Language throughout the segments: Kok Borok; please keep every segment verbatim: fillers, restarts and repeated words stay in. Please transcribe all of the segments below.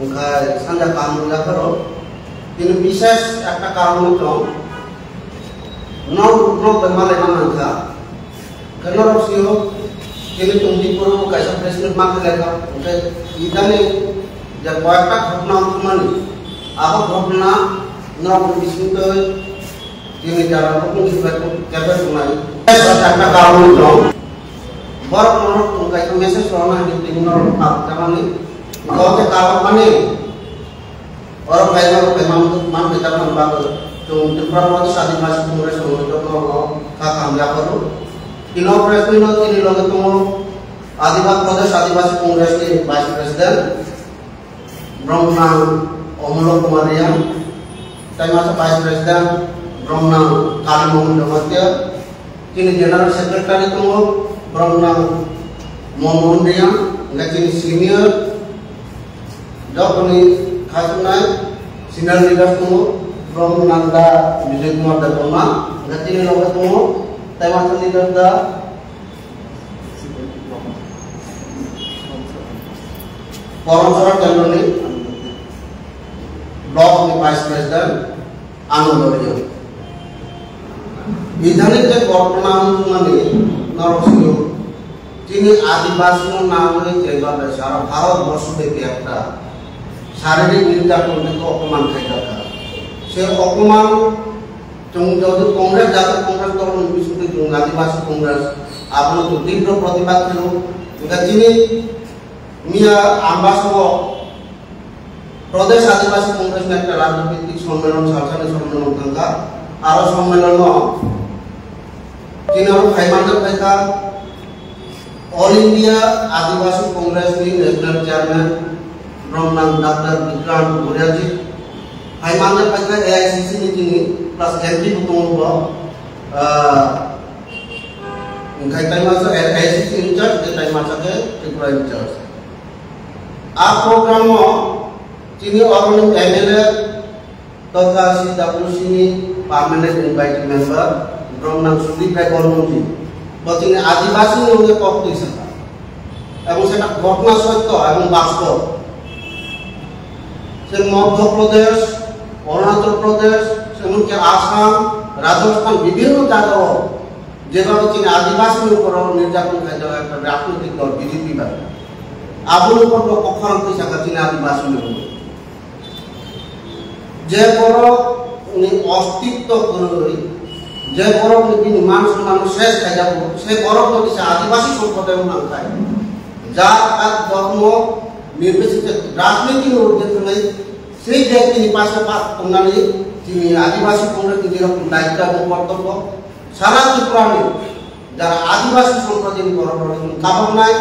Wngkha sanja karon japharo, tini bises ekta karon tong, nok nok bai malai ma mankha. Khe norok sio, tini tong di poro kaisa press meet ma khlai kha. Wngkhe idani je koyekta ghotna wngmani, abo ghotna norok bising twi Tini jara bukung sibaitung kebel tunai. Saka kabung dong. Borok norok tong kaisa message rona hini tini norok tabuk jamani. Gote tabuk mani. Oro kaisa rok kaisa man man beta man bago. Tung Tripura Pradesh Adivasi Congress Committee no ka kam ya koru. Tino press ni no tini loge tongo Adivasi Pradesh Adivasi Congress ni Vice President. Bromnang Omolo Kumar Riang, tei masa Vice President, Bromnang Kalimohon Jamatia, chini General Secretary tongo, Bromnang Momohon Riang, hingke chini senior, jotoni khasuknai senior leader tongo, Bromnang da Bijoy Kumar Debbarma, hingke chini loge tongo, tei masa leader da Koromsora Kendroni Block ni Vice President Anando Riya. Idhani je korpona wngmani norok sio, chini Adivasi no nangwi jeba bai sara Bharat borso de ekta saririk niryaton de opoman khaijak kha. Se opoman Chwng jodi Congress, Jatiyo Congress dol ni bisingtwi chwng Adivasi Congress, abono chwng tibro protibad kheno. Hingkhe chini miya Ambasao Pradesh Adivasi Congress ni ekta rajnitik sommelon, salsani sommelon thangkha. Aro sommelono chini oro phaimanjak phaikha. All India Adivasi Congress ni National Chairman Bromnang Doctor Bikram Goria ji, hai manjak paikha A I C C ni chini plus M P bo tongo bo, ah, hingkhai tai masa A I C C in charge, tei tai masa khe Tripura in charge. A program o chini oroni M L A Totha C W C ni permanent invited member, Bromnang Sudip Rai Bormon ji, bo chini Adivasi ni wngwi kok twi sakha. Ebong seta ghotna sotto ebong bastob. Se Madhya Pradesh, Arunachal Pradesh, se emonki Assam, Rajasthan, bibhinno jagao jeba bo chini Adivasi ni upor nirjaton khaijak ekta rajnitik dol B J P bai. Aboni upor bo kok khorang twi sakha chini Adivasi ni wngwi. Je borok ni ostitto kwrwi, je borok ni bini man somman no ses khaijago, se borok no kisa Adivasi somprodayo nangkhai. Jat, jat, dhormo, nirbichik rajniti ni urdhwe thangwi, sei je tini paisa pat tongnani chini Adivasi Congress ni jerok daitya bo kortobbo, sara Tripura ni jara Adivasi somprodayo ni borok rok ni kabamnai,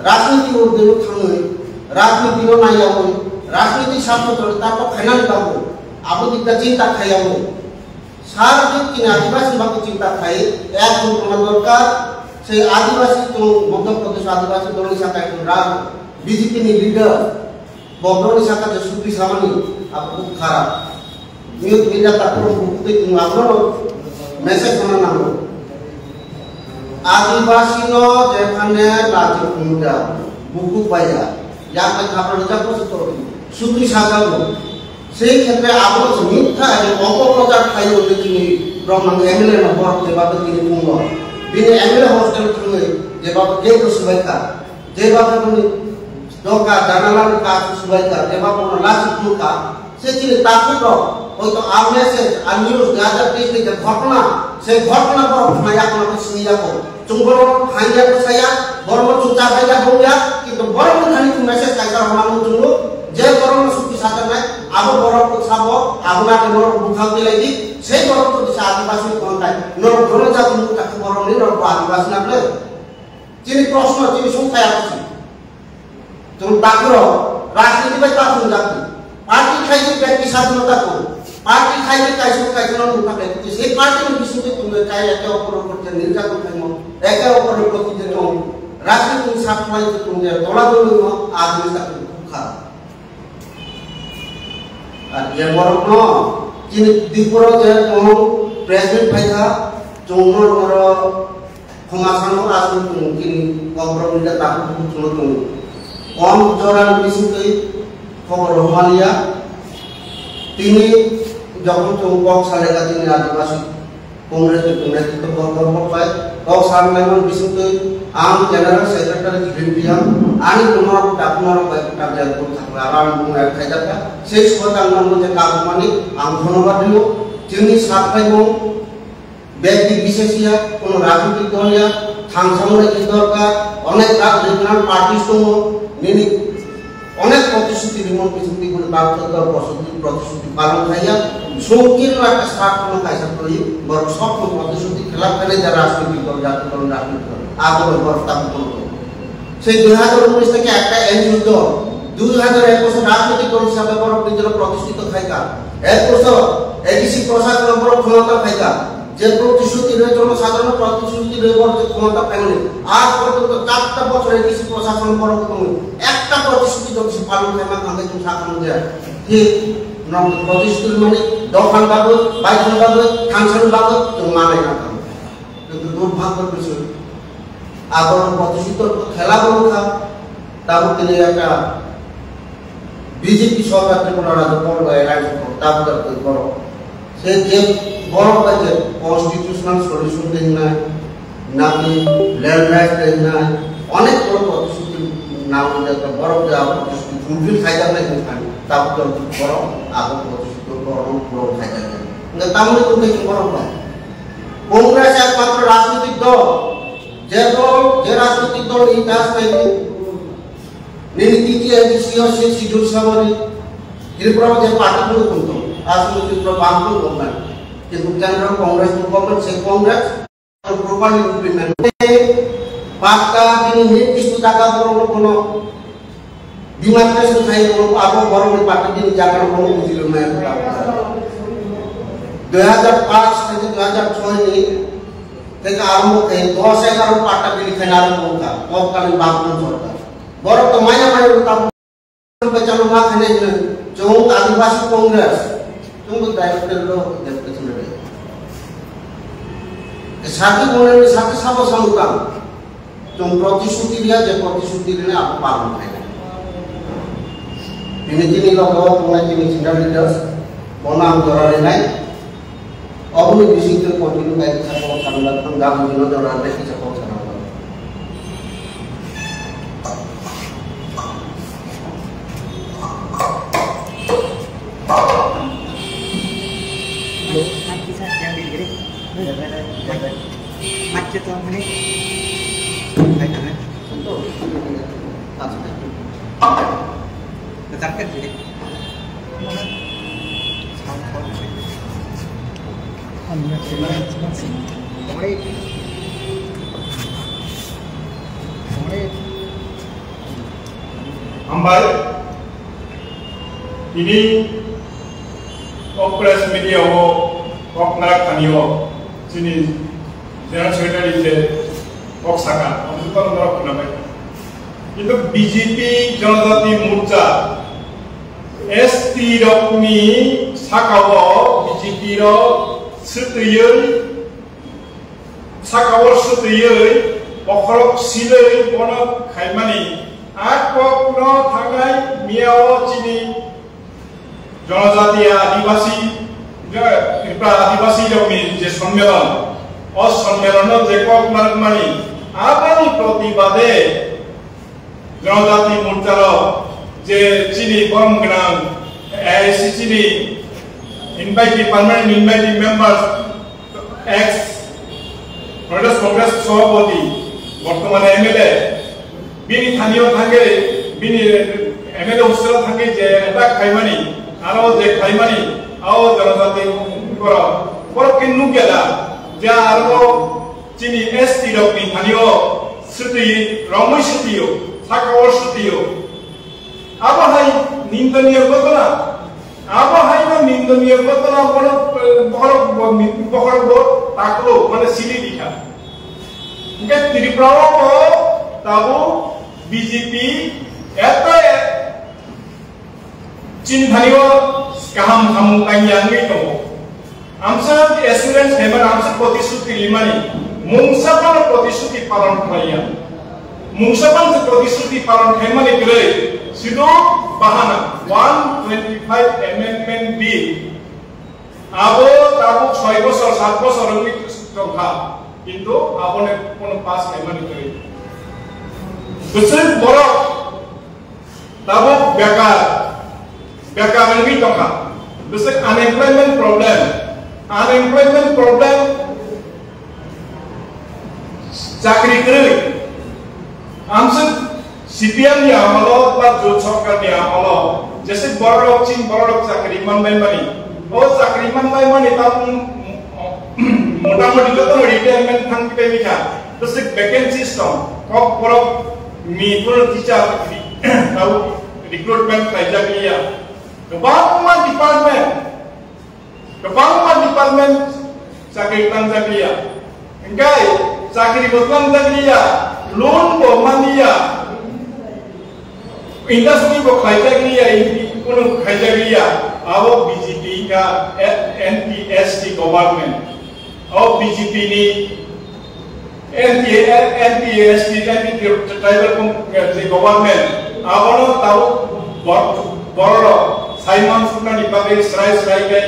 Rajniti urdhweno thangwi, rajnitino naiyaui, rajniti sakno choritarno khainani bagwi abo dikta chinta khaiyaui, sardik chini Adivasi bagwi chinta khai, ekjon tongna dorkar, se Adivasi tong, Madhya Pradesh Adivasi dongni sakai tong raj, B J P ni leader, Bobroni saka je sukri samani, abo khub kharap. News media ta puro bukuk tei tong abono message hwnna nango. Adivasi no jephane raji phunukya, bukuk baiya, yak bai khapra rijak bo se to sukri sajago. Sei khetre abono se mitha abo opoprochar khlaiwi tini Bromnang M L A no borok jeba tini phungo. Bini M L A hostel thangwi jeba gate rw swbaikha. Jeba tini Doka janala ni kasu subaikha, eba bono lachi phunukha. Se chini takhuk rok, hoito a message, a news, gather this ni je ghotna, se ghotna borok khna yak no sini yako. Chwng borok phan yak saya, borok no chwng cha bai ya bo ya, kintu borok ni thani chwng message kaisa rwna mung chwng je borok no sukti sajaknai, abo borok ko sabo, abo na ke borok bukhang tilai di, se borok to kisa Adivasi khontai. Norok bono jati mung takhuk borok ni norok Adivasi na ble. Chini proshno, chini songkha ya kosi. Chwng takhuk rok rajniti bai ta thwngjak di. Party khai di bai kisa thwngno ta thung. Party khai di kaisa kaisa no nung thang di. Sei party ni bisingtwi tongwi kai eke opor opor je nirjaton khaimo, eke opor ni proti je tong. Rajniti ni sak khlai je tong je tola dolo no admi sak thung kha. Ar je borok no chini Tripura je tong president phaikha, chwng no oro Khomasano aswk tongo chini kokborok ni da takhuk bukhuk chwngno tongo. Kom jora ni bisingtwi Khobor rwmaliya, tini jokhon chwng kok salaikha tini Adibasi Congress ni Congress ni tongkol borok bai kok sanlaimani bisingtwi ang General Secretary Kirim Biyang ani tongmani dakhunarok bai tamjak bwthakla rang bung yak khaijakha. Sei sokha tangmani je kabukmani ang dhonnobad rwo. Chini sakhlaimung ব্যক্তি বিশেষ ইয়া, কোনো রাজনৈতিক দল ইয়া, থাংসামনে কি দরকার, অনেক রাজনৈতিক parties tongo, nini onek protishruti rimon bisingtwi bono baksa dor protishruti, protishruti palon khaiya, songkirno ekta sak no kaisa twi, borok sokno protishruti khilaf khainai ja rajnaitik dol, jati dol, rajnaitik dol, abo borok tabuk bono. Sei dui hajar unis theke ekta N G O dol, dui hajar ekus rajnaitik dol hisabe borok nijero protishruti khaika, ekus A D C prashasono borok khonota khaika, je protishruti roi, jonosadharono protishruti roi borok je khonota phaimani, aaj porjonto chatta bochor A D C prashason borok tongwi, ekta protishruti joto se palon khaima thangkhe chwng sakha nukya. Thik, norok protishruti mani dophani bagwi, baithani bagwi, thangsani bagwi chwng manai nangkha. Kintu durbhagyo bisoy, abo protishruti khela bo wngkha, tabuk tini ekta B J P sorkar Tripura rajyo borok bai alliance borok tabuk tabuk borok. Se je borok bai je constitutional solution tei hinai, naki land rights tei hinai, onek borok protishruti nang je borok je abo protishruti fulfill khaijaknai hinkhani tabuk tabuk borok abo protishruti borok no puron khaijaknai. Hingke tamoni tongthai borok bai. Congress ekmatro rajnitik dol, je dol, je rajnitik dol ni itas nai ni, nini T T A D C o sixth schedule sabani, Tripura o je party phano tong tong, aswk Tripura bangphano tong nai. Kintu kendro Congress ni government se Congress properly implement. Patta bini nirdisto jaga borok no kono demarcation khai rw abo borok ni patta bini jaga no kono bujil maya. Dui hajar paanch theke dui hajar choi ni theke arombo khai dos ekar patta bini khai arombo wngkha. Kok kani bangphano sorkar. Borok to maya maya wngkha. Bachalo ma khane hino, chwng Adibasi Congress, chwng bo director lo, deputation lo. Sati mone ni sati sabo samukang, chwng protishruti dia, je protishruti rina abo palon khai. Tini tini lo, lo, tongnai tini senior leaders, bono ang jora rinai. Oboni bisingtwi continue khe kisa kok sanna, ang gabon dino jora tei kisa kok sanna. Hambai, tini o press media o kok narak thani o chini General Secretary je kok saka, ang joto norok khwnamai. Kintu B J P Janajati Morcha, S T rokni saka-o B J P rok swtwiwi, saka-o swtwiwi, bokhorok silwi bono khaimani. A kokno thangnai miya-o chini Jonojatiya Adibasi, Tripura Adibasi rokni je sonmelon, o sonmelono je kok narwkmani, aboni protibade Jonojati Morchalo je chini borom gwnang A I C C ni invited, permanent invited members, ex Pradesh Congress Sabhapati, bortomane M L A, bini thani o thangwi, bini M L A hostel o thangwi je attack khaimani, aro je khaimani, ao Jonojati borok, borok khe nukya da, je aro chini S T rokni thani o swtwi, romwi swtwi o, saka o swtwi o. Abo hai nindoniya ghotona. Abo hai no nindoniya ghotona bono, eh, bokhorok bo, bokhorok bo taklo, mane sili dikha. Hingke Tripura o bo tabuk B J P eta chini thani o kaham samung tangya wngwi tongo. Amsa assurance khaimani, amsa protishruti rimani, mungsa phano protishruti palon khlaiya. Mungsa phano protishruti palon khaimani kwrwi, sido bahana. Twenty-five Amendment Bill, abo tabuk soi bosor, sat bosor wngwi tongkha, kintu aboni kono pass khaimani kwrwi. Bwswk borok tabuk bekar, bekar wngwi tongkha. Bwswk unemployment problem, unemployment problem, chakri kwrwi. Amswk C P M ni amolo ba Jot Sarkar ni amolo jese borok chini borok chakri manbai mani. O chakri manbai mani ta motamoti joto retirement thang kibai bikha. Bwswk vacancies tong. Kok borok ni phuru teacher tau recruitment khlaijak liya. Kwbangma department, kwbangma department chakri tangjak liya. Hingkai chakri bo tangjak liya, loan bo man liya, industry bo khlaijak liya, kono khlaijak liya. Abo B J P ka, N P S T government. O B J P ni N P, N P S T, N P tribal com-, eh, je government, abono tabuk bor-, borok Simon Suknani bagwi srai srai khe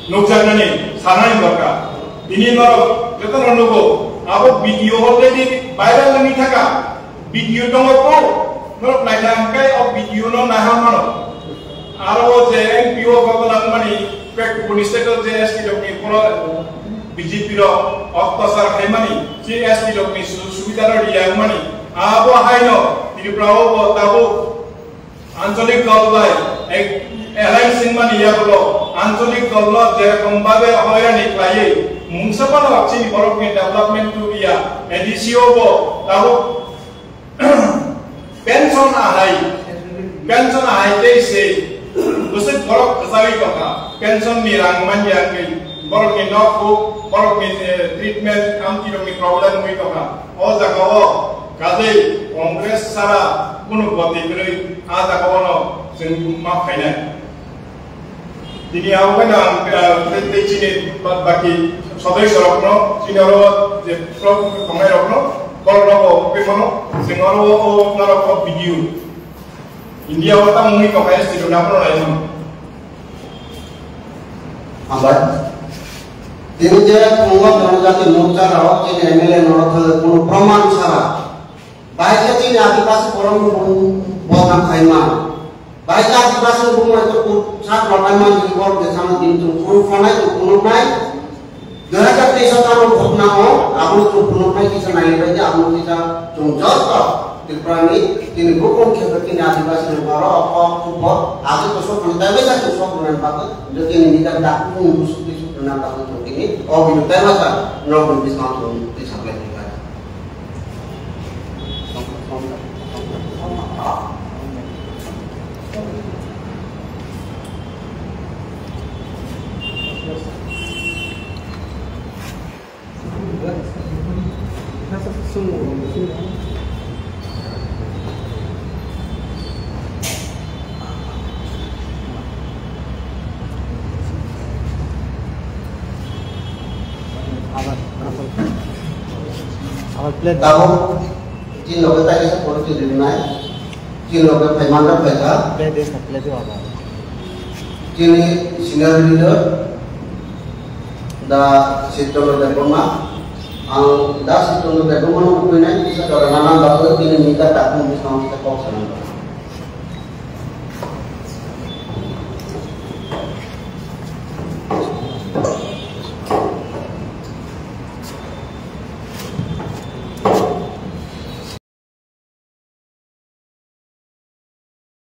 nukjaknani sanani dorkar. Tini norok jotono nugo, abo B D O already viral wngwi thaka. B D O tongo ko, norok naikha hwnkhe o B D O no naiha mano. Aro o je N P O gotona wngmani, bek kubuni state o je S T rokni uphoro B J P rok ottachar khaimani, je S T rokni su-, subida no riya wngmani. Abo haino Tripura o bo tabuk ancholik dol bai ek-, alliance wngmani yagulo ancholik dol no jerokom babe hoirani khlaiwi mungsa phano chini borokni development tubiya, A D C o bo tabuk Pension ahai, pension ahai tei se bwswk borok kwchawi tongkha, pension ni rang manya wngwi borokni nok huk, borokni, eh, treatment, amtwi rokni problem wngwi tongkha. O jaga o kajai Congress sara kunu boti kwrwi a jaga o no chwng ma phainai. Tini abo bai ang, ah, tei, tei chini ba-, baki sodoi sorok no, chini oro je pro tongnai rok no, borok no bo pai mano, chwng oro o, o norok o video. India o tamo wngwi tongkha S T rok na borok lai mano. Hambai. Tini je Kongo Janajati Morcha rok, chini M L A norok thang kono proman sara. Bai khe chini Adibasi borokni bumung bodnam khaima. Bai khe Adibasi bumung bai khe kut sak rwknai manjil borok de thang din chung phuru phanai chung phunuknai. Dui hajar teis o tamo bhotna o abo chung phunuknai kisa naiwi bai khe abo kisa chung joto Tripura ni chini bukhuk khe chini Adibasi ni borok o kok kubo abo to sok phunuknai bai khe chung sok phunuknai bagwi je chini nijak dak bumung busuk tei sok phunuknai bagwi chung tini o video tei masa norok ni bismang chung tei saplai khlai. Abar, abar, abar plate. Tabuk chini loge tai kisa poro chini rinai. Chini loge phai manjak phai kha. Plate, plate abar. Chini senior leader da Sitondro Debbarma. Ang da Sitondro Debbarma no ukwinai kisa jora nana bagwi chini nita dakung bisong kisa kok sanai.